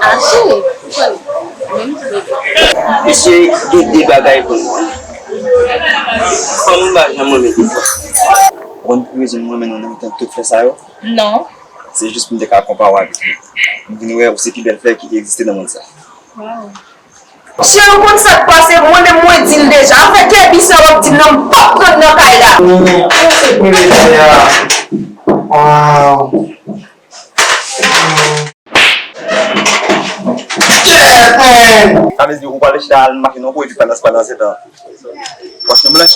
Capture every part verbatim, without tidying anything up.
Achte, ou kwè menm tou bebe. Mesye, gen de bagay pou nou. Fanm ou pa janm renmen de fwa. Ou konn pou rezon mwen renmen nou nan mitan tout flè sa yo? Non. Se jis pou m te ka konpare w avèk nou. M vin wè ou se pi bèl flè ki egziste nan mond sa. Wow. Cheri, ou konn sa k pase, mwen menm mwen di l deja. Afè kèbi sa w ap di m nan, m p ap pran nan kay la. Ou se premye flè a. Wow. Sa vle di ou pral chita al mache nan kou epi pandan, pandan se tan pòch nou blanch.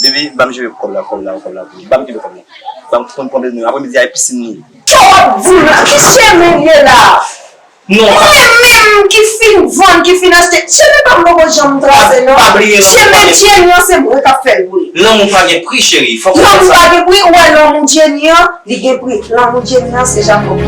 Bebe, ban m jere kòb la, kòb la, kòb la pou ou. Ban m kenbe kòb la. Ban m konn pran bezwen. Apremidi a e pisin nou ye. Sa w ap di m la? Ki chemen l ye la? Non, pa. Mwen menm ki fin vann, ki fin achte. Chemen pa m poko janm trase, non. Pa bliye, non. Chemen Jenny an, se mwen k ap fè l boule. Lanmou pa gen pri, cheri. Fòk ou konn sa. Lanmou pa gen pri, ou wè lanmou Jenny an, li gen pri. Lanmou Jenny an, se Jacob.